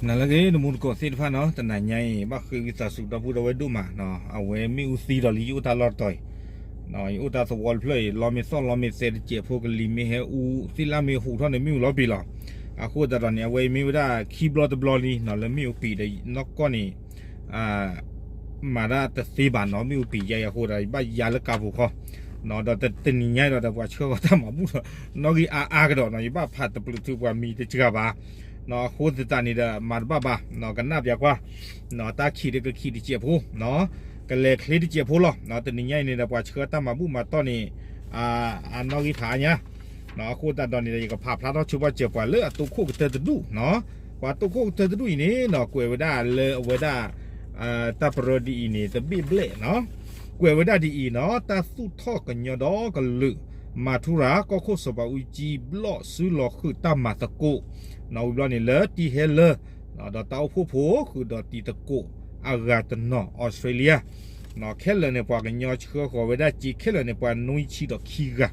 နလၢက့ၤ တမူတကိးသ့ၣ်တဖၣ်နီၤ, တနၤညါအံၤ ဘၣ်ဃ့ဝံသးစူၤဒီပုၢ်ဒီဝဲၢ်ဒိၣ်မးနီၤ, အဝဲမ့ၣ်အူသံဒီးလံ ယအိၣ်တၢ်လီၢ်တတီၤအံၤ, ယအိၣ်တၢ်သဝီတဖျၢၣ်အံၤ လီမ့ၢ်သီၣ်လီမ့ၢ်သဲတစဲးဖိ ကလံၤမ့ၢ်ဟဲအူ သ့ၣ်လၣ်မ့ၢ်ဟူးထီၣ်န့ၣ် မ့ၣ်အူလီၤပံာ်လီၤ. အဃိသတးဒီးန့ၣ် အဝဲအံၤမ့ၢ်ဝဲဒၣ်ခံဘျီတဘျီလံနီၤ လၢမ့ၣ်အူပံာ်ဒီးနီၢ်ကီၢ်န့ၣ် မၤဒၣ်တသ့ဘၣ်နီၤ, မ့ၣ်အူပံာ်ယါအံၤအဃိဒီး ယဘၣ်ယါလၢကါပူၤခီ, ဒီးတနံၤညါအံၤဒီး ပှၤဆှၢဃီၤတၢ်မၤဘူၣ်ဒီး နီၣ်ဂံၢ်အါအါကဒီးနီၤ, ယဘၣ်ဖးတပျုးထုပှၤမံၤတစှၤဘၣ်, အဃိသတးန့ၣ်ဒီး မၤတဘၣ်ဘၣ်, ကနၣ်ပၠးကွၢ်, တၢ်ခံးဒီးကခံးတစဲးဖိ, ကလဲၤချ့တစဲးဖိလီၤ. တနံၤညါအံၤန့ၣ်ဒီး ပှၤဆှၢတၢ်မၤဘူၣ်မၤတီၢ်န့ၣ် အနီၣ်ဂံၢ်ဖးအါညါ အဃိသတးဒီးန့ၣ်ဒီး ယကဖးဖျါထီၣ်ဆိပာ်စၢၤပှၤလၢအတိခိၣ်ကတၢၢ်တဒူၣ်နီၤ, ပှၤတိခိၣ်ကတၢၢ်တဒူၣ်အံၤန့ၣ်နီၤ ကွဲးဝဲဒၣ်လၢအဝဲဒၣ် တၢ်ပရၢဒ်အံၤန့ၣ် တဘ့ၣ်ဘျဲၣ်နီၤ, ကွဲးဝဲဒၣ်ဒ်အံၤနီၤ, တၢ်သူၣ်ထီၣ်ကညီဒီကလုာ် မၤထူရၤ ကီၢ်ခိၣ်စီၤဘးအူကၠံ ဘျီၣ်စုလီၤဃုာ်တၢ်မၤသကိး, ဝံၤဘျီန့ၣ် လၢတံၤဟဲလၢ ဒီးတၢ်အိၣ်ဖှိၣ်ဖိဃုာ်ဒီးတံၤသကိးအဂၤတနီၤ အီစထြ့လယါ ခဲလၢာ်န့ၣ် ပှၤကညီဆှၢဃီၤဝဲဒၣ်စ့ ခဲလၢာ်န့ၣ် ပှၤနွံဆံဒီးခံ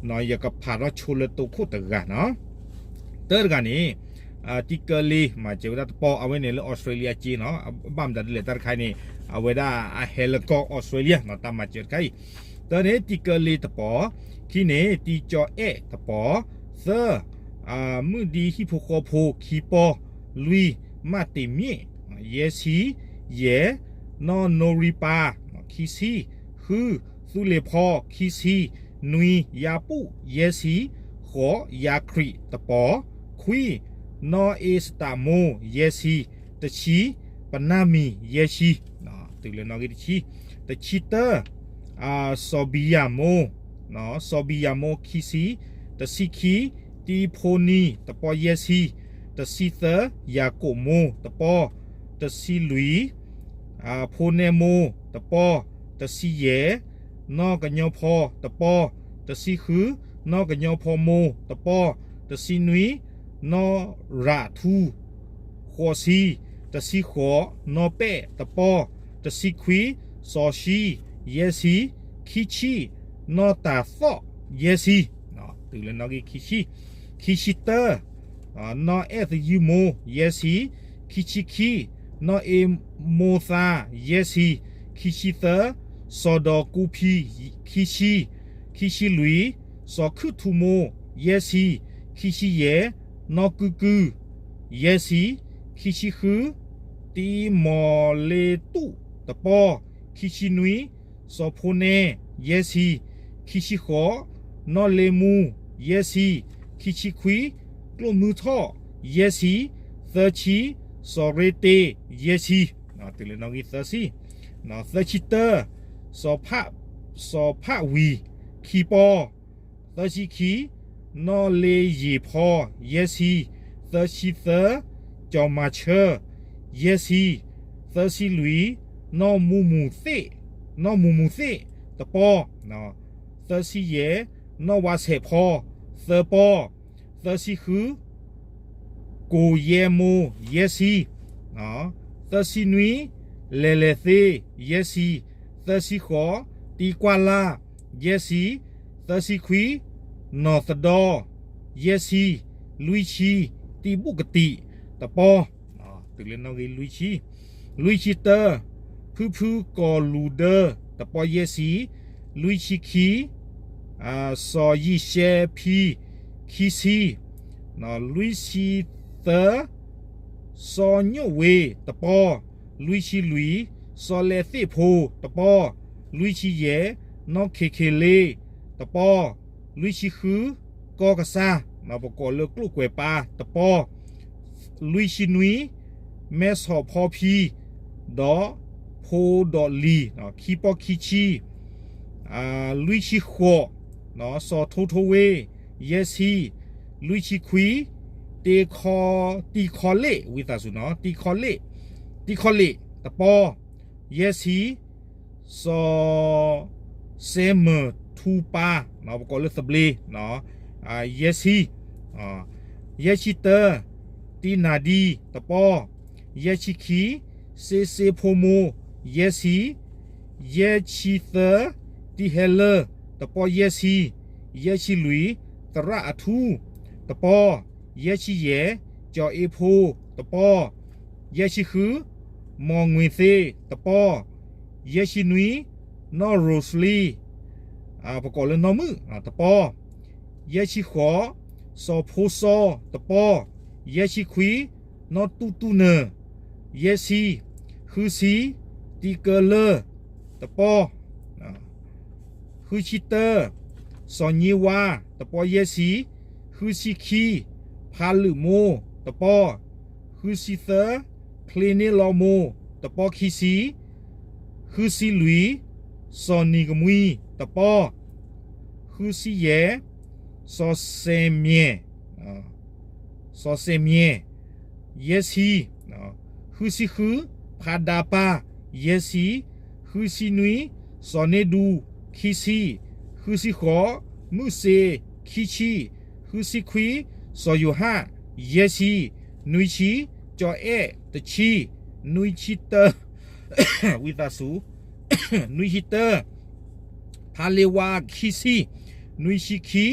ဂၤ, ယကဖးထီၣ်ဆိလၢတိခိၣ်တဂၤနီၤ. တၢတဂၤန့ၣ် တံကၢလ့ မၤစၢၤဝဲဒၣ်တပီၢ် အဝဲန့ၣ်လၢအီစထြ့လယါစ့နီၤ, ဘၣ်မတၤဒ်လဲၣ်တၢ်တခါအံၤန့ၣ် အဝဲဒၣ်အဟဲလၢကီၢ်အီစထြ့လယါနီၤ တၢ်မၤစၢၤတခါအံၤ, တၢန့ၣ် တံကၢလ့တပီၢ်, ခံန့ၣ် တံကၠီအဲၣ်တပီၢ်, သၢ မုၢ်ဒံဟံၣ်ဖိဃီဖိ ခံပီၢ်, လွံၢ် မၢ်တ့ၢ်မ့ၣ်, ယဲၢ်ဆံ, ယဲၢ် နီၢ်နိရံပၤ, ခံဆံ, ဃု သူလ့ၤဖီ, ခံဆံ, နွံ ယၤပူၣ်, ယဲၢ်ဆံ, ဃိး ယၤခရံာ်တပီၢ်, ခွံ နီၢ်အ့စတးမိၢ်, ယဲၢ်ဆံ, တဆံ ပနၢ်မံၤ ယဲၢ်ဆံ, တုၤလၢနီၣ်ဂံၢ်တဆံ, တဆံတၢ စီၤဘံယၤမိၢ်, စီၤဘံယၤမိၢ် ခံဆံ, တဆံခံ တံဖိနံၤ တပီၢ်ယဲၢ်ဆံ, တဆံသၢ ယၤကိာ်မိၢ် တပီၢ်, တဆံလွံၢ် ဖိနဲမိၢ် တပီၢ်, တဆံယဲၢ် နီၢ်ကညီဖီ တပီၢ်, တဆံဃု နီၢ်ကညီဖီမိၢ် တပီၢ်, တဆံနွံ နီၢ်ရးထူ ဃိးဆံ, တဆံဃိး နီၢ်ပဲၣ် တပီၢ်, တဆံခွံ စီၤၡံ ယဲၢ်ဆံ, ခံဆံ နီၢ်တၤသီၣ် ယဲၢ်ဆံ, တုၤလၢနီၣ်ဂံၢ်ခံဆံ, ခံဆံတၢ နီၢ်အဲၣ်သယုၢ်မိၢ် ယဲၢ်ဆံ, ခံဆံခံ နီၢ်အ့မိၢ်သါ ယဲၢ်ဆံ, ခံဆံသၢ စီၤဒီးကူဖံ ခံဆံ, ခံဆံလွံၢ် စီၤခုၣ်ထူမိၢ် ယဲၢ်ဆံ, ခံဆံယဲၢ် နီၢ်ကုၢ်ကုၢ် ယဲၢ်ဆံ, ခံဆံဃု တံမီၤလ့တူၣ် တပီၢ်, ခံဆံနွံ စီၤဖိနဲ ယဲၢ်ဆံ, ခံဆံဃိး နီၢ်လ့မူ ယဲၢ်ဆံ, ခံဆံခွံ ကျိၣ်မုၢ်ထီၣ် ယဲၢ်ဆံ, သၢဆံ စီၤရ့တ့ ယဲၢ်ဆံ, တုၤလၢနီၣ်ဂံၢ်သၢဆံ, သၢဆံတၢ စီၤဖးဝံၤ ခံပီၢ်, သၢဆံခံ နီၢ်လ့ယ့ၤဖီ ယဲၢ်ဆံ, သၢဆံသၢ ကၠီၤမၤဆၢ ယဲၢ်ဆံ, သၢဆံလွံၢ် နီၢ်မူမူသ့ၣ်, နီၢ်မူမူသ့ၣ် တပီၢ်, သၢဆံယဲၢ် နီၢ်ဝါဆဲးဖီ သၢပီၢ်, သၢဆံဃု ကိၣ်ယဲမိၢ် ယဲၢ်ဆံ, သၢဆံနွံ လဲၤလဲၤသ့ ယဲၢ်ဆံ, သၢဆံဃိး တံကွၢ်လၢ် ယဲၢ်ဆံ, သၢဆံခွံ နီၢ်သဒီ ယဲၢ်ဆံ, လွံၢ်ဆံ တံဘူၣ်ကတံာ် တပီၢ်, တုၤလၢနီၣ်ဂံၢ်လွံၢ်ဆံ, လွံၢ်ဆံတၢ ဖုဖုကီၢ်လူၤဒၢ တပီၢ်ယဲၢ်ဆံ, လွံၢ်ဆံခံ စီၤယံၤၡဲဖံ ခံဆံ, လွံၢ်ဆံသၢ စီၤညိၣ်ဝ့ တပီၢ်, လွံၢ်ဆံလွံၢ် စီၤလဲးသ့ၣ်ဖိ တပီၢ်, လွံၢ်ဆံယဲၢ် နီၢ်ခ့ခ့လ့ တပီၢ်, လွံၢ်ဆံဃု ကီၢ်ကစၢ် ပကိးလၢကျိၣ်ကွဲၤပၢ် တပီၢ်, လွံၢ်ဆံနွံ မဲဆီၣ်ဖီဖံ ဒီးဖိဒီးလံၤ ခံပီၢ်ခံဆံ, လွံၢ်ဆံဃိး စီၤထိထိဝ့ ယဲၢ်ဆံ, လွံၢ်ဆံခွံ တံခီလ့ၣ် ဝံသးစူၤနီၤ တံခီလ့ၣ်, တံခီလ့ၣ် တပီၢ်, ယဲၢ်ဆံ စီၤစဲမၢၣ်ထူပၢ် ပကိးလၢသဘျ့ ယဲၢ်ဆံ, ယဲၢ်ဆံတၢ တံနၤဒံ တပီၢ်, ယဲၢ်ဆံခံ စ့စ့ဖိမိၢ် ယဲၢ်ဆံ, ယဲၢ်ဆံသၢ တံဟဲလၢ တပီၢ်ယဲၢ်ဆံ, ယဲၢ်ဆံလွံၢ် သရၣ်အထူ တပီၢ်, ယဲၢ်ဆံယဲၢ် ကၠီၤအ့ဖိ တပီၢ်, ယဲၢ်ဆံဃု, မီၢ်ငွ့ၤသ့ တပီ, ယဲၢ်ဆံနွံ, နီၢ်ရိးစလံ, ပကိးလၢနီၢ်မုၣ် တပီ, ယဲၢ်ဆံဃိး, စီၤဖိစီ တပီ, ယဲၢ်ဆံခွံ, နီၢ်တူၢ်တူၢ်နၢၤ, ယဲၢ်ဆံ, ဃုဆံ, တံကၢလၢ တပီ, ဃုဆံတၢ, စီၤည့ဝါ တပီယဲၢ်ဆံ, ဃုဆံခံ, ဖးလုးမိၢ် တပီ, ဃုဆံသၢ, ချ့န့ၢ်လီၤမိၢ် တပီခံဆံ, ဃုဆံလွံၢ်, စီၤနံၤကမှံ တပီ, ဃုဆံယဲၢ်, စီၤစဲမံၤ စီၤစဲမံၤ ယဲၢ်ဆံ, ဃုဆံဃု, ဖးဒါပၢ် ယဲၢ်ဆံ, ဃုဆံနွံ, စီၤန့ၢ်ဒူ ခံဆံ, ဃုဆံဃိး, မုၢ်စ့ ခံဆံ, ဃုဆံခွံ, စီၤယိၤဟၣ် ယဲၢ်ဆံ, နွံဆံ, ကၠီၤအဲၣ် တဆံ, နွံဆံတၢ ဝံသးစူၤ နွံဆံတၢ, ဖးလ့ဝါ ခံဆံ, နွံဆံခံ,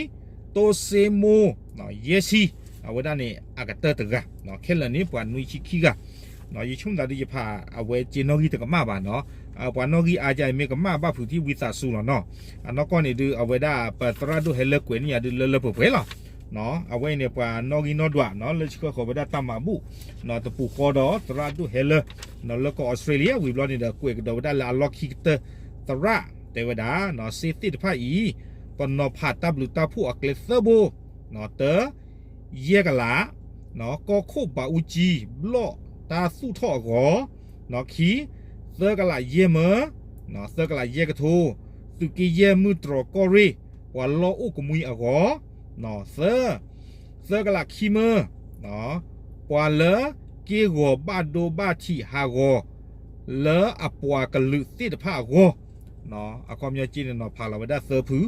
တိစ့မိၢ် ယဲၢ်ဆံ, အဝဲဒၣ်န့ၣ် အကတၢၢ်တဂၤ, ခဲလၢာ်န့ၣ် ပှၤနွံဆံခံဂၤ, ယဆိကမိၣ်သးဒ်ယဖး အဝဲက့နီၣ်ဂံၢ်တကမၣ်ဘၣ်နီၤ, ပှၤနီၣ်ဂံၢ်အါကမ့ၢ် ကမၣ်ဘၣ်ဖုးထံၣ်ဝံသးစူၤလီၤနီၤ, အနီၢ်ကီၢ်န့ၣ်ဒုး အဝဲဒၣ်ပသရၣ်ဒိၣ်ဟဲလၢကွဲးန့ၢ်ယၤဒုးလၢလၢပှဲၤပှဲၤလီၤ, အဝဲအံၤန့ၣ် ပှၤနီၣ်ဂံၢ်နီၣ်ဒွးနီၤ လၢဆှၢဃီၤဝဲဒၣ်တၢ်မၤဘူၣ် တပူၤဃီဒီးသရၣ်ဒိၣ်ဟဲလၢ လၢကီၢ်အီစထြ့လယါ ဝံၤဘျီန့ၣ်ဒီး ကွဲးကဒီးဝဲဒၣ်လၢအလီၢ်ခံကတၢၢ် သရၣ်တဲဝဲဒၣ် စ့သ့ၣ်တဖၣ်အံၤ ပနီၤဖးတၢ်ဘျုးတၢ်ဖှိၣ်အကျဲသၢဘိ တၢ ယဲၢ်ကလး ကီၢ်ခိၣ်ဘးအူကၠံ ဘျီၣ်တၢ်သူၣ်ထီၣ်အဂီၢ်, ခံ သၢကလးယဲၢ်မၢ, သၢကလးယဲၢ်ကထိ သုးက့ယဲၢ်မုၢ်တြီၤကီၢ်ရ့ၣ် ပှၤလီၢ်အိၣ်ကမှံအဂီၢ်, သၢ သၢကလးခံမၢ, ပှၤလၢက့ၢ်ဂီၤဘၣ်ဒိဘၣ်ထံးဟးဂီၤ လၢအပှၤကလုာ်သ့ၣ်တဖၣ်အဂီၢ်, အခီပညီက့န့ၣ်နီၤ ဖးလီၤဝဲဒၣ်သၢဖု,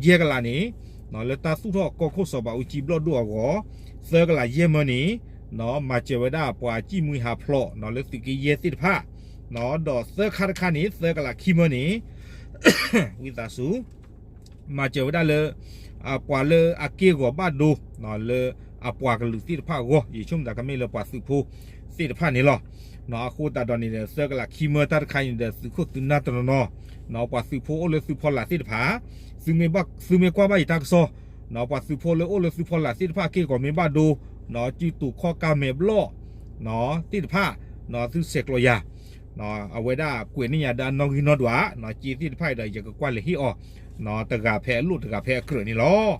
ယဲၢ်ကလးန့ၣ် လၢတၢ်သူၣ်ထီၣ်ကီၢ်ခိၣ်စီၤဘးအူကၠံဘျီၣ်ဒိၣ်အဂီၢ်, သၢကလးယဲၢ်မၢန့ၣ် မၤစၢၤဝဲဒၣ်ပှၤကံၣ်မှံဟးဖျိး လၢသုးက့ယဲၢ်သ့ၣ်တဖၣ်, ဒီးသၢခါတခါန့ၣ် သၢကလးခံမၢန့ၣ် ဝံသးစူၤ မၤစၢၤဝဲဒၣ်လၢ ပှၤလၢအက့ၢ်ဂီၤဘၣ်ဒိ လၢအပှၤကလုာ်သ့ၣ်တဖၣ်အဂီၢ်, ယဆိကမိၣ်သးကမ့ၢ်လၢပှၤသုးဖိသ့ၣ်တဖၣ်န့ၣ်လီၤ. အဃိသတးဒီးန့ၣ် သၢကလးခံမၢတၢ်တခါအံၤန့ၣ်ဒီး သုးခိၣ်သုးနၢ်တနီၤနီၤ, ပှၤသုးဖိအိၣ်လၢသုးဖီလာ်သ့ၣ်တဖၣ်, သုမ့ၢ်ကွၢ်ဘၣ်ယတၢ်ကစီၣ်, ပှၤသုးဖိလၢအိၣ်လၢသုးဖီလာ်သ့ၣ်တဖၣ် က့ၢ်ဂီၤမ့ၢ်ဘၣ်ဒိ စုတူာ်ခီၣ်ကါမဲာ်ဘျီၣ် သ့ၣ်တဖၣ် သုဆဲးကျိးယၤ, အဝဲဒၣ်ကွဲးန့ၢ်ယၤဒီးအနီၣ်ဂံၢ်နီၣ်ဒွး စ့သ့ၣ်တဖၣ်အံၤဒီး ယကကွၢ်လဲၤဟ့ၣ်အီၤ တဂၤဖဲအလိၣ်တဂၤဖဲအကြၢးန့ၣ်လီၤ.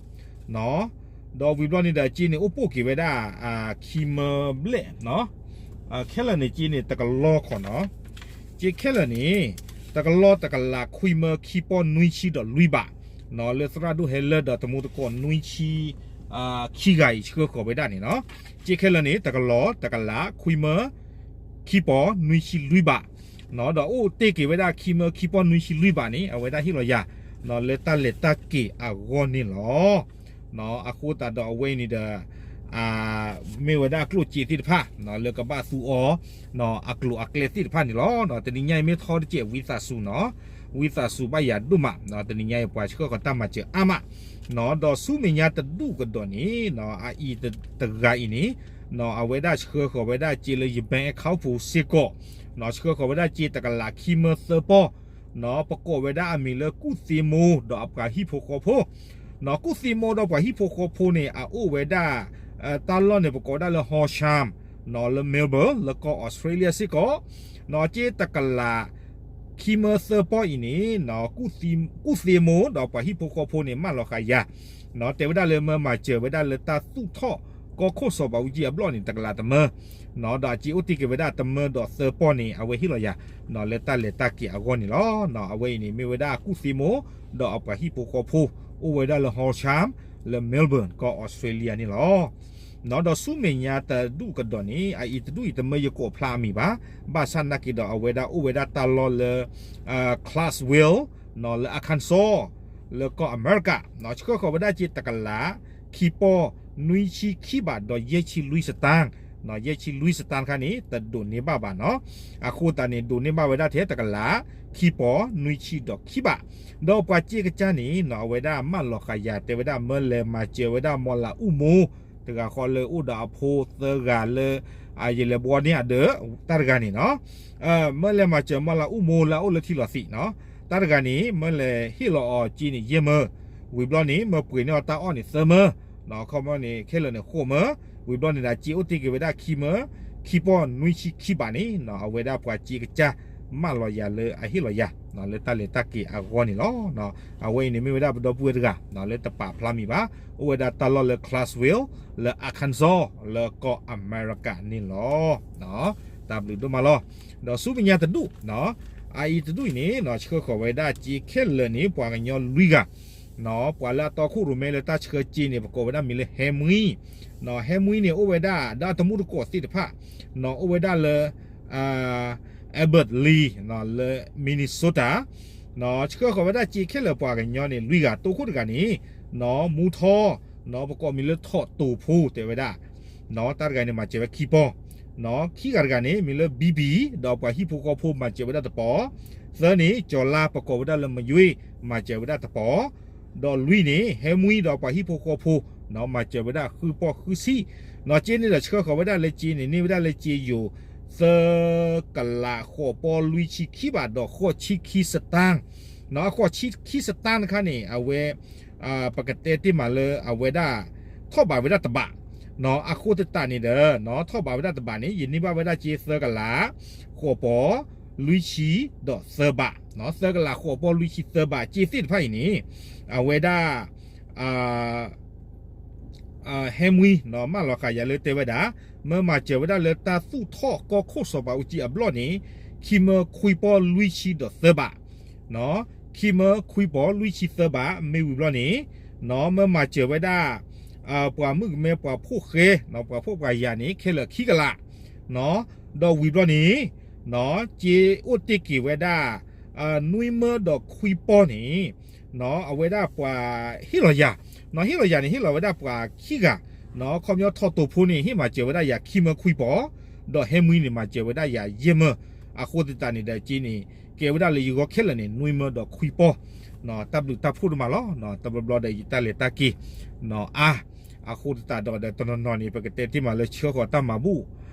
ဒီးဝံၤဘျီန့ၣ်ဒီး စ့န့ၣ်အိၣ်ပိၢ်က့ၤဝဲဒၣ် ခံမၢဘျဲၣ်, ခဲလၢာ်န့ၣ် စ့န့ၣ် တကလီခီနီၤ, စ့ခဲလၢာ်န့ၣ် တကလီတကလးခွံမၢခံပီၢ်နွံဆံဒီးလွံၢ်ဘး, လၢသရၣ်ဒိၣ်ဟဲလၢဒီးတမူတကိးနွံဆံခံဂၤအံၤဆှၢဃီၤဝဲဒၣ်န့ၣ်နီၤ, စ့ခဲလၢာ်န့ၣ် တကလီတကလးခွံမၢ ခံပီၢ်နွံဆံလွံၢ်ဘး, ဒီးအိၣ်တ့ၢ်က့ၤဝဲဒၣ်ခံမၢခံပီၢ်နွံဆံလွံၢ်ဘးန့ၣ် အဝဲဒၣ်ဟ့ၣ်လီၤယၤ လၢတၢ်လဲၤတၢ်က့ၤအဂီၢ်န့ၣ်လီၤ. အဃိသတးဒီးအဝဲအံၤန့ၣ်ဒီး မ့ၢ်ဝဲဒၣ်ကျိၣ်စ့သ့ၣ်တဖၣ် လၢကဘၣ်သူအီၤ အကျိၤအကျဲသ့ၣ်တဖၣ်န့ၣ်လီၤ. တနံၤညါအံၤမ့ၢ်ထီတစဲးဝံသးစူၤနီၤ, ဝံသးစူၤဘၣ်ယၤဒိၣ်မး, တနံၤညါအံၤပှၤဆှၢဃီၤတၢ်မၤစၢၤအါမး, ဒီးဆူမဲာ်ညါတဒူၣ်ကဒီးန့ၣ် အအံၤတဂၤအံၤန့ၣ် အဝဲဒၣ်ဆှၢဃီၤဝဲဒၣ်စ့လၢယ bank account ပူၤစ့ၢ်ကီး, ဆှၢဃီၤဝဲဒၣ်စ့တကလးခံမၢသၢပီၢ်, ပကိးဝဲဒၣ်အမံၤလၢကူၣ်သ့မိၢ်ဒီးအပှၤဟံၣ်ဖိဃီဖိ, ကူၣ်သ့မိၢ်ဒီးပှၤဟံၣ်ဖိဃီဖိန့ၣ် အအိၣ်ဝဲဒၣ် တၢ်လီၢ်န့ၣ် ပကိးဝဲဒၣ်လၢ Horsham လၢ Melbourne လၢကီၢ်အီစထြ့လယါစ့ၢ်ကီး, စ့တကလးခံမၢသၢပီၢ်အံၤန့ၣ် ကူၣ်သ့မိၢ်ဒီးပှၤဟံၣ်ဖိဃီဖိန့ၣ် မၢလီၤဃာ်ယၤ, တဲဝဲဒၣ်လၢမၢမၤစၢၤဝဲဒၣ်လၢတၢ်သူၣ်ထီၣ်ကီၢ်ခိၣ်စီၤဘးအူကၠံအဘျီၣ်န့ၣ် တကလးတမၢ, ဒီးအစ့အိၣ်တ့ၢ်က့ၤဝဲဒၣ်တမၢဒီးသၢပီၢ်န့ၣ် အဝဲဟ့ၣ်လီၤယၤ လၢတၢ်လဲၤတၢ်က့ၤအဂီၢ်န့ၣ်လီၤ. အဝဲအံၤန့ၣ် မ့ၢ်ဝဲဒၣ်ကူၣ်သ့မိၢ် ဒီးအပှၤဟံၣ်ဖိဃီဖိ အိၣ်ဝဲဒၣ်လၢ Horsham လၢ Melbourne ကီၢ်အီစထြ့လယါန့ၣ်လီၤ. ဒီးဆူမဲာ်ညါတဒူၣ်ကဒီးန့ၣ် အအံၤတဒူၣ်အံၤတမၢယကိးဖျါအမံၤဘၣ်, ဘၣ်ဆၣ်နာ်က့ဒီးအဝဲဒၣ်အိၣ်ဝဲဒၣ်တၢ်လီၢ်လၢ Clarksville လၢ Arkansas လၢကီၢ်အမဲရကၤ, ဆှၢဃီၤဝဲဒၣ်စ့တကလးခံပီၢ်နွံဆံခံဘးဒီးယဲၢ်ဆံလွံၢ်စတၢၣ်, ယဲၢ်ဆံလွံၢ်စတၢၣ်တခါန့ၣ် တဒိးန့ၢ်ဘၣ်ဘၣ်နီၤ, အဃိသတးန့ၣ် ဒိးန့ၢ်ဘၣ်ဝဲဒၣ်ထဲတကလးခံပီၢ်နွံဆံဒီးခံဘး, ဒီးပှၤစ့ကစၢ်န့ၣ် အဝဲဒၣ်မၢလီၤဃာ်ယၤ တဲဝဲဒၣ်မၢလဲၤမၤစၢၤဝဲဒၣ်မီၢ်လးအူၣ်မိၢ် တဂၤဃီလၢအိၣ်ဒီးအဖိသၢဂၤလၢ ယလဲၤဘှီန့ၢ်အဒၢး တၢ်တဂၤန့ၣ်နီၤ, မၢလဲၤမၤစၢၤမီၢ်လၢအိၣ်မိၢ်လၢအအိၣ်လၢထံလီၤသံးနီၤ, တၢ်တဂၤန့ၣ် မၢလဲၤဟ့ၣ်လီၤအီၤစ့န့ၣ်ယဲၢ်မၢ, ဝံၤဘျီန့ၣ် မၢပှ့ၤန့ၢ်အီၤတၢ်အီၣ်န့ၣ်သၢမၢ, အခီပညီန့ၣ် ခဲလၢာ်န့ၣ်ဃိးမၢ, ဝံၤဘျီန့ၣ်ဒီးစ့အိၣ်တ့ၢ်က့ၤဝဲဒၣ်ခံမၢ, ခံပီၢ်နွံဆံခံဘးန့ၣ် အဝဲဒၣ်ပှၤစ့ကစၢ်မၢလီၤယၤလၢအဟ့ၣ်လီၤယၤ လၢတၢ်လဲၤတၢ်က့ၤအဂီၢ်န့ၣ်လီၤ. အဝဲအံၤန့ၣ်မ့ၢ်ဝဲဒၣ်ပဒီပုၢ်ဝဲၢ်တဂၤ လၢတပာ်ဖျါမံၤဘၣ်, အိၣ်ဝဲဒၣ်တၢ်လီၢ်လၢ Clarksville လၢ Arkansas လၢကီၢ်အမဲရကၤန့ၣ်လီၤ. တၢ်ဘျုးဒိၣ်မးလီၤ. ဒီးဆူမဲာ်ညါတဒူၣ်, အအံၤတဒူၣ်အံၤန့ၣ် ဆှၢဃီၤဝဲဒၣ်စ့ခဲလၢာ်န့ၣ် ပှၤကညီလွံၢ်ဂၤ, ပှၤလၢအတီခိၣ်ရိၣ်မဲလၢတၢ်ဆှၢစ့န့ၣ် ပကိးဝဲဒၣ်မံၤလၢ Henry, Henry န့ၣ် အိၣ်ဝဲဒၣ်ဒီးအတမူတကိးသ့ၣ်တဖၣ်, အိၣ်ဝဲဒၣ်လၢ Albert Lea လၢ Minnesota, ဆှၢဃီၤဝဲဒၣ်စ့ခဲလၢာ်ပှၤကညီန့ၣ် လွံၢ်ဂၤ, တီခိၣ်တဂၤန့ၣ် မူထီ, ပကိးမံၤလၢထီၣ်တိာ်ဖိတဲဝဲဒၣ်, တၢ်တဂၤန့ၣ်မၤစၢၤဝဲခံပီၢ်, ခံဂၤတဂၤန့ၣ် မံၤလၢ ဘံဘံ ဒီးပှၤဟံၣ်ဖိဃီဖိမၤစၢၤဝဲဒၣ်တပီၢ်, သၢန့ၣ် ကၠီၤလါ ပကိးဝဲဒၣ်လၢ မယွ့ မၤစၢၤဝဲဒၣ်တပီၢ်, ဒီးလွံၢ်န့ၣ် ဟဲမှံဒီးပှၤဟံၣ်ဖိဃီဖိ မၤစၢၤဝဲဒၣ်ဃုပီၢ်ဃုဆံ, စ့န့ၣ်ဒီးဆှၢဃီၤဝဲဒၣ်လၢစ့န့ၣ် န့ၢ်ဝဲဒၣ်လၢစ့ယိၤ သၢကလးဃိးပီၢ်လွံၢ်ဆံခံဘး ဒီးဃိးဆံခံစတၢၣ်, အဃိးဆံခံစတၢၣ်တခါန့ၣ် အဝဲ ပကတဲတ့ၢ်မးလၢအဝဲဒၣ် ထီၣ်ဘးဝဲဒၣ်တဘး, အဃိသတးန့ၣ်ဒီး ထီၣ်ဘးဝဲဒၣ်တဘးန့ၣ် ယန့ၢ်ဘၣ်ဝဲဒၣ်စ့သၢကလး ဃိးပီၢ် လွံၢ်ဆံ ဒီးသၢဘး, သၢကလးဃိးပီၢ်လွံၢ်ဆံသၢဘး စ့သ့ၣ်တဖၣ်အံၤန့ၣ် အဝဲဒၣ် ဟဲမှံ မၢလီၤဃာ်ယၤလၢတဲဝဲဒၣ် မၢမၤစၢၤဝဲဒၣ်လၢတၢ်သူၣ်ထီၣ်ကီၢ်ခိၣ်စီၤပၤအူကၠံအဘျီၣ်န့ၣ် ခံမၢခွံပီၢ်လွံၢ်ဆံဒီးသၢဘး, ခံမၢခွံပီၢ်လွံၢ်ဆံသၢဘး မ့ၢ်ဝံၤဘျီန့ၣ် မၢမၤစၢၤဝဲဒၣ် ပှၤမုၣ်ကမဲပှၤဖှီၣ်ဃဲ ပှၤဖှီၣ်ပှၤယာ်န့ၣ် ခဲလၢာ်ခံကလး, ဒီးဝံၤဘျီန့ၣ် စ့အိၣ်တ့ၢ်က့ၤဝဲဒၣ် နွံမၢဒီးခွံပီၢ်န့ၣ် အဝဲဒၣ်ပှၤဟ့ၣ်လီၤယၤ, ဟ့ၣ်လီၤယၤန့ၣ် ဟ့ၣ်လီၤဝဲဒၣ်ပှၤခံဂၤ, ခီပညီထီၣ်တိာ်ဖိန့ၣ် ဟ့ၣ်မၤစၢၤဝဲဒၣ်ယၤခံမၢခွံပီၢ်, ဒီးဟဲမှံန့ၣ် မၤစၢၤဝဲဒၣ်ယၤယဲၢ်မၢ, အဃိသတးန့ၣ်ဒီးစ့န့ၣ် ကဲဝဲဒၣ်လၢယဂီၢ်ခဲလၢာ်န့ၣ် နွံမၢဒီးခွံပီၢ်, တၢ်ဘျုးတၢ်ဖှိၣ်ဒိၣ်မးလီၤ. တဘျီဘျီဒီးယတၢ်လဲၤတၢ်က့ၤ အါ အဃိသတးဒီးဒီးတနီၤနီၤန့ၣ် ပကတဲတ့ၢ်မးလၢဆှၢဃီၤတၢ်မၤဘူၣ်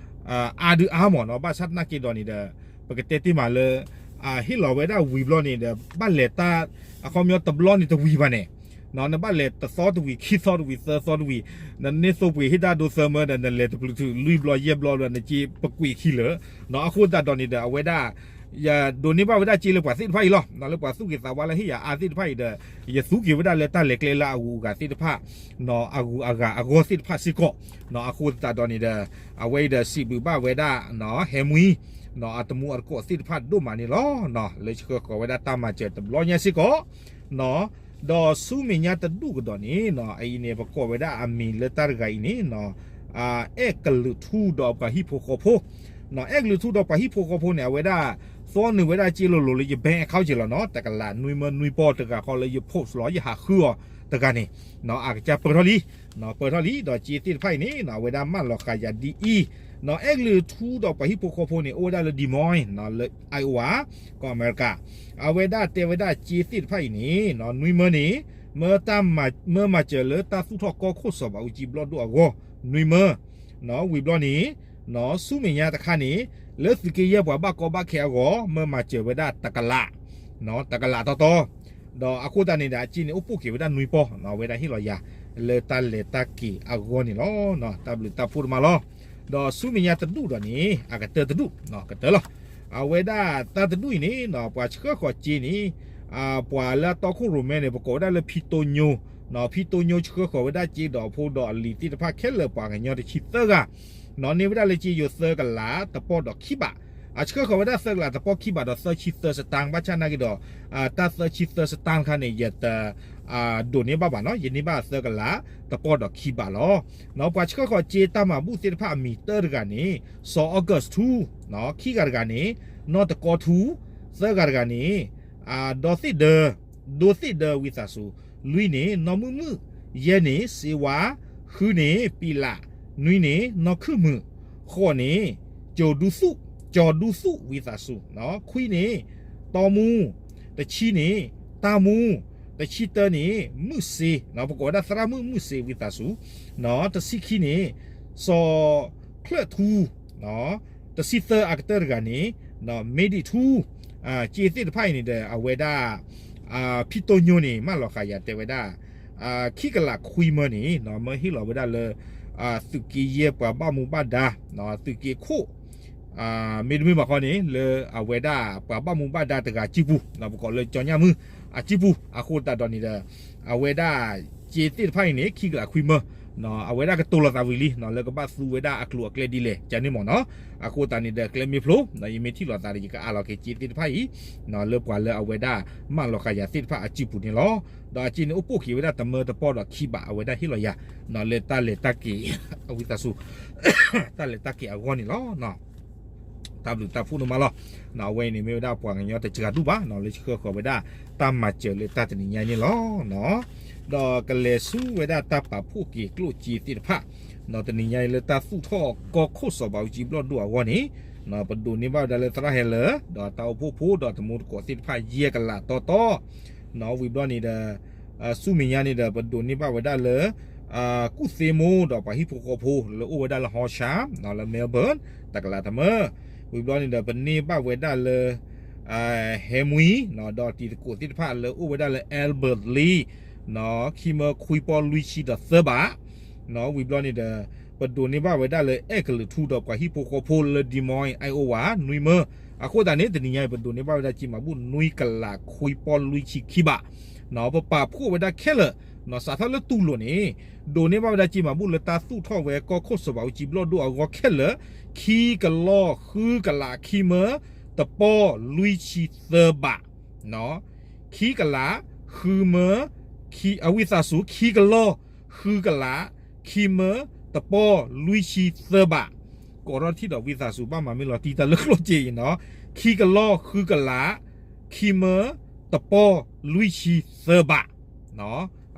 အါဒုအါမးနီၤ, ဘၣ်ဆၣ်သနာ်က့ဒီးန့ၣ်ဒီး ပကတဲတ့ၢ်မးလၢ ဟ့ၣ်လီၤဝဲဒၣ်ဝံၤဘျီန့ၣ်ဒီး ဘၣ်လဲၤတၢ် အခီပညီတဘျီန့ၣ်တဝံၤဘၣ်န့ၣ်, နဘၣ်လဲၤတသီတဝံၤ ခံသီတဝံၤ သၢသီတဝံၤ, နန့ၢ်သိပှ့ၤဟ့ၣ်တၢ်ဒိသၢမၢဒီး နလဲၤတပျုးထုးလွံၢ်ဘျီယဲၢ်ဘျီဒီး နစ့ပကွံာ်ခံလၢာ်, အဃိသတးဒီးန့ၣ်ဒီး အဝဲဒၣ် ယဒိးန့ၢ်ဘၣ်ဝဲဒၣ်စ့လၢပှၤသ့ၣ်တဖၣ်အံၤလီၤ. လၢပှၤသူၣ်က့ၤသးဝါလၢဟ့ၣ်ယၤအါသ့ၣ်တဖၣ်အံၤဒီး ယသူက့ၤဝဲဒၣ်လၢတၢ်လဲၤကျဲလၢအဂုၤအဂၤသ့ၣ်တဖၣ် အဂုၤအဂၤအဂီၢ်သ့ၣ်တဖၣ်စ့ၢ်ကီး, အဃိသတးဒီးန့ၣ်ဒီး အဝဲအံၤဒီးစံးဘျုးဘၣ်ဝဲဒၣ် ဟဲမှံ အတမူအတကိးသ့ၣ်တဖၣ်ဒိၣ်မးန့ၣ်လီၤ. လၢဆှၢဃီၤဝဲဒၣ်တၢ်မၤစၢၤတဘျီညါစ့ၢ်ကီး ဒီးဆူမဲာ်ညါတဒူၣ်ကဒီးန့ၣ် အအံၤန့ၣ် ပကိးဝဲဒၣ်အမံၤလၢတၢ်တဂၤအံၤန့ၣ် အဲၣ်ကလုာ်ထူဒီးပှၤဟံၣ်ဖိဃီဖိ, အဲၣ်ကလုာ်ထူဒီးပှၤဟံၣ်ဖိဃီဖိန့ၣ် အဝဲဒၣ် သီနုာ်ဝဲဒၣ်စ့လိၤလိၤလၢယ bank account က့ၤလီၤနီၤ, တကလးနွံမၢနွံပီၢ်တဂၤဃီလၢယ post လီၤ ယဟးဃုအီၤတဂၤန့ၣ် အကစၢ်ပၢၢ်ထီၣ်လံ, ပၢၢ်ထီၣ်လံ ဒီးစ့သ့ၣ်တဖၣ်အံၤန့ၣ် အဝဲဒၣ်မၢလီၤဃာ်ယၤဒ်အံၤ, အဲၣ်ကလုာ်ထူဒီးပှၤဟံၣ်ဖိဃီဖိန့ၣ် အိၣ်ဝဲဒၣ်လၢ Des Moines လၢ Iowa ကီၢ်အမဲရကၤ, အဝဲဒၣ်တဲဝဲဒၣ်စ့သ့ၣ်တဖၣ်အံၤန့ၣ် နွံမၢန့ၣ် မၢမၤစၢၤလၢတၢ်သူၣ်ထီၣ်ကီၢ်ခိၣ်စီၤပၤအူကၠံဘျီၣ်ဒိၣ်အဂီၢ် နွံမၢ, ဝံၤဘျီန့ၣ် ဆူမဲာ်ညါတခါန့ၣ် လၢသုးက့ယဲၢ်ပှၤဘၣ်ကီဘၣ်ခဲအဂီၢ် မၢမၤစၢၤဝဲဒၣ်တကလး, တကလးတီတီ, ဒီးအဃိသတးန့ၣ်ဒီး အစ့န့ၣ်အိၣ်ပိၢ်က့ၤဝဲဒၣ်နွံပီၢ် အဝဲဒၣ်ဟ့ၣ်လီၤယၤ လၢတၢ်လဲၤတၢ်က့ၤအဂီၢ်န့ၣ်လီၤ. တၢ်ဘျုးတၢ်ဖှိၣ်ဒိၣ်မးလီၤ. ဒီးဆူမဲာ်ညါတဒူၣ်ဒီးန့ၣ် အကတၢၢ်တဒူၣ် ကတၢၢ်လီၤ. အဝဲဒၣ်တၢ်တဒူၣ်အံၤန့ၣ် ပှၤဆှၢဃီၤစ့န့ၣ် ပှၤလၢအတီခိၣ်ရိၣ်မဲန့ၣ် ပကိးဝဲဒၣ်လၢဖံတိညိ, ဖံတိညိဆှၢဃီၤဝဲဒၣ်စ့ဒီးအဖိဒီးအလံၤသ့ၣ်တဖၣ်ခဲလၢာ်ပှၤကညီတဆံသၢဂၤ, န့ၢ်ဝဲဒၣ်လၢစ့ယိၤသၢကလးတပီၢ်ဒီးခံဘး, အဆှၢဃီၤဝဲဒၣ်သၢကလးတပီၢ်ခံဘးဒီးသၢဆံသၢစတၢၣ်, ဘၣ်ဆၣ်နာ်က့ဒီး တၢ်သၢဆံသၢစတၢၣ်တခါန့ၣ် ယတ ဒိးန့ၢ်ဘၣ်ဘၣ်နီၤ, ယန့ၢ်ဘၣ်သၢကလးတပီၢ်ဒီးခံဘးလီၤ. ပှၤဆှၢဃီၤစ့တၢ်မၤဘူၣ်သ့ၣ်တဖၣ်အမံၤတၢတဂၤန့ၣ် စီၤအီကူးထူ, ခံဂၤတဂၤန့ၣ် နီၢ်တကီထူ, သၢဂၤတဂၤန့ၣ် ဒီသ့ၣ်ဒၢ, ဒိသ့ၣ်ဒၢဝံသးစူၤ, လွံၢ်န့ၣ် နီၢ်မုၣ်မုၣ်, ယဲၢ်န့ၣ် စ့ဝါ, ဃုန့ၣ် ပံးလး, နွံန့ၣ် နီၢ်ခုၣ်မုၣ်, ဃိးန့ၣ် ကၠိၤဒူသူၣ်, ကၠီၤဒူသူၣ်ဝံသးစူၤ, ခွံန့ၣ် တီမူ, တဆံန့ၣ် တၢ်မူ, တဆံတၢန့ၣ် မုၣ်စ့, ပကိးဝဲဒၣ်သရၣ်မုၣ်မုၣ်စ့ဝံသးစူၤ, တဆံခံန့ၣ် စီၤချၢၣ်ထူ တဆံသၢအကတၢၢ်တဂၤန့ၣ် မ့ၢ်ဒံးထူ စ့သ့ၣ်တဖၣ်အံၤန့ၣ်ဒီး အဝဲဒၣ် ဖံတိညိန့ၣ် မၢလီၤဃာ်ယၤတဲဝဲဒၣ် ခံကလးခွံမၢန့ၣ် မၢဟ့ၣ်လီၤဝဲဒၣ်လၢ သုးက့ယဲၢ်ပှၤဘၣ်မူဘၣ်ဒါ သုးက့ခိၣ် မ့တမ့ၢ်ဘၣ်ဃီန့ၣ် လၢအဝဲဒၣ်ပှၤဘၣ်မူဘၣ်ဒါတဂၤစုပူၤ ပကိးလၢကၠီညၣ်မုၣ်အစုပူၤ အဃိသတးဒီးန့ၣ်ဒီး အဝဲဒၣ်စ့သ့ၣ်တဖၣ်အံၤန့ၣ် ခံကလးခွံမၢ အဝဲဒၣ်ကတိၤလီၤသးဝံၤလံ လၢကဘၣ်သူဝဲဒၣ်အကျိၤအကျဲဒ်လဲၣ် ကန့ၣ်မ့ၢ်နီၤ. အဃိသတးန့ၣ်ဒီး ကျဲမ့ၢ်ဖျိ ယမ့ၢ်ထံၣ်လီၤသးဒီး ယကအးလီၤက့ၤစ့သ့ၣ်တဖၣ်အံၤ လၢပှၤလၢအဝဲဒၣ်မၢလီၤဃာ်ယၤသ့ၣ်တဖၣ်အစုပူၤန့ၣ်လီၤ. ဒီးအစ့န့ၣ်အိၣ်ပိၢ်က့ၤဝဲဒၣ်တမၢတပီၢ်ဒီးခံဘး အဝဲဒၣ်ဟ့ၣ်လီၤယၤ လၢတၢ်လဲၤတၢ်က့ၤ အဝံသးစူၤ တၢ်လဲၤတၢ်က့ၤအဂီၢ်န့ၣ်လီၤ. တၢ်ဘျုးတၢ်ဖှိၣ်ဒိၣ်မးလီၤ. အဝဲအံၤန့ၣ်မ့ၢ်ဝဲဒၣ်ပှၤကညီတစှၤဒူၣ်ဘၣ် လၢဆှၢဃီၤဝဲဒၣ် တၢ်မၤစၢၤလၢတၢ်တနံၤညါအံၤန့ၣ်လီၤ. ဒီးကလဲၤဆူဝဲဒၣ်တၢ်ပာ်ဖှိၣ်က့ၤကျိၣ်စ့သ့ၣ်တဖၣ် တနံၤညါအံၤလၢတၢ်သူၣ်ထီၣ်ကီၢ်ခိၣ်စီၤဘးအူကၠံဘျီၣ်ဒိၣ်အဂီၢ်န့ၣ် ပဒိးန့ၢ်ဘၣ်ဝဲဒၣ်လၢသရၣ်ဟဲလၢာ် ဒီးတၢ်အိၣ်ဖှိၣ်ဖိဒီးတံၤသကိးသ့ၣ်တဖၣ်ယဲၢ်ကလးတီတီ ဝံၤဘျီန့ၣ်ဒီး ဆူမဲာ်ညါန့ၣ်ဒီး ပဒိးန့ၢ်ဘၣ်ဝဲဒၣ်လၢ ကူၣ်သ့မိၢ်ဒီးပှၤဟံၣ်ဖိဃီဖိ လၢအိၣ်ဝဲဒၣ်လၢ Horsham လၢ Melbourne တကလးတမၢ. ဝံၤဘျီန့ၣ်ဒီး ပန့ၢ်ဘၣ်ဝဲဒၣ်လၢ ဟဲမွံ ဒီးတံၤသကိးသ့ၣ်တဖၣ်လၢအိၣ်ဝဲဒၣ်လၢ Albert Lea ခံမၢခွံပီၢ်လွံၢ်ဆံဒီးသၢဘး ဝံၤဘျီန့ၣ်ဒီး ပဒိးန့ၢ်ဘၣ်ဝဲဒၣ်လၢအဲၣ်ကလုာ်ထူဒီးပှၤဟံၣ်ဖိဃီဖိလၢ Des Moines Iowa နွံမၢ. အဃိသတးန့ၣ် တနံၤညါအံၤ ပဒိးန့ၢ်ဘၣ်ဝဲဒၣ်စ့မၤဘူၣ်နွံကလးခွံပီၢ်လွံၢ်ဆံခံဘး ပပာ်ဖှိၣ်ဝဲဒၣ်ခဲလၢာ် စးထီၣ်လၢတူၢ်လိာ်န့ၣ် ဒိးန့ၢ်ဘၣ်ဝဲဒၣ်စ့မၤဘူၣ်လၢတၢ်သူၣ်ထီၣ်ဝဲကီၢ်ခိၣ်စီၤဘးအူကၠံဘျီၣ်ဒိၣ်အဂီၢ်ခဲလၢာ် ခံကလီၢ်ဃုကလးခံမၢတပီၢ်လွံၢ်ဆံသၢဘး ခံကလး ဃုမၢ အဝံသးစူၤ ခံကလီၢ် ဃုကလး ခံမၢ တပီၢ်လွံၢ်ဆံသၢဘး ကိးထီၣ်ထံၣ်ဒီးဝံသးစူၤ ဘၣ်မၤမ့ၢ်လီၤတံၢ်တၢ်လၢကျိၣ်စ့အံၤနီၤ ခံကလီၢ် ဃုကလး ခံမၢ တပီၢ်လွံၢ်ဆံသၢဘး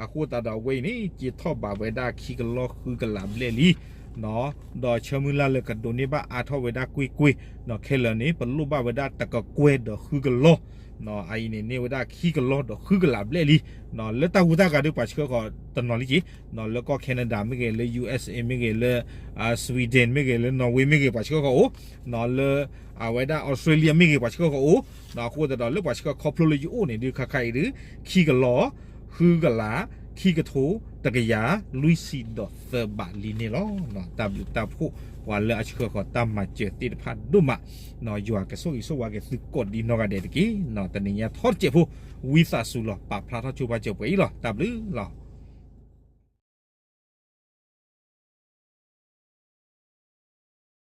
အဃိသတးဒီးအဝဲအံၤန့ၣ် က့ၤထီၣ်ဘးဝဲဒၣ်ခံကလီၢ်ဃုကလးဘျဲၣ်လံ ဒီးဆၢမုၢ်လၢ်လၢကဒိးန့ၢ်ဘၣ်အါထီၣ်ဝဲဒၣ်ကွ့ၢ်ကွ့ၢ် ခဲလၢာ်န့ၣ် ပလိၣ်ဘၣ်ဝဲဒၣ်တကကွဲၢ်ဒီးဃုကလီၢ် အအံၤန့ၣ် န့ၢ်ဝဲဒၣ်ခံကလီၢ်ဒီးဃုကလးဘျဲၣ်လံ လၢတၢ်ဟူးတၢ်ဂဲၤဒုးပှၤဆှၢဃီၤတနီၤလံက့ၤ လၢကီၢ် Canada မ့ၢ်ဂ့ၤ လၢ ယူႇအ့းစ့ မ့ၢ်ဂ့ၤ လၢ Sweden မ့ၢ်ဂ့ၤ လၢ Norway မ့ၢ်ဂ့ၤ ပှၤဆှၢဃီၤအိၣ် လၢ အဝဲဒၣ် Australia မ့ၢ်ဂ့ၤ ပှၤဆှၢဃီၤအိၣ် အဃိသတးဒီးလၢပှၤဆှၢခီဖျိလၢယအိၣ်န့ၣ်ဒုး ခါခါအံၤဒုး ခံကလီၢ် ဃုကလး ခံကထိ တကယၤ လွံၢ်ဆံဒီးသၢဘးလံန့ၣ်လီၤ. တၢ်ဘျုးတၢ်ဖှိၣ် ပှၤလၢအဆှၢဃီၤတၢ်မၤစၢၤသ့ၣ်တဖၣ်ဒိၣ်မး ယွၤကဆိၣ်ဂ့ၤဆိၣ်ဝါက့ၤသုကိးဒံနီၢ်ဂၤဒဲးတက့ၢ်. တနံၤညါထီတစဲးဖိ ဝံသးစူၤလီၤ ပာ်ဖျါထီၣ်ဆိပာ်စၢၤပှဲၤအံၤလီၤ. တၢ်ဘျုးလီၤ.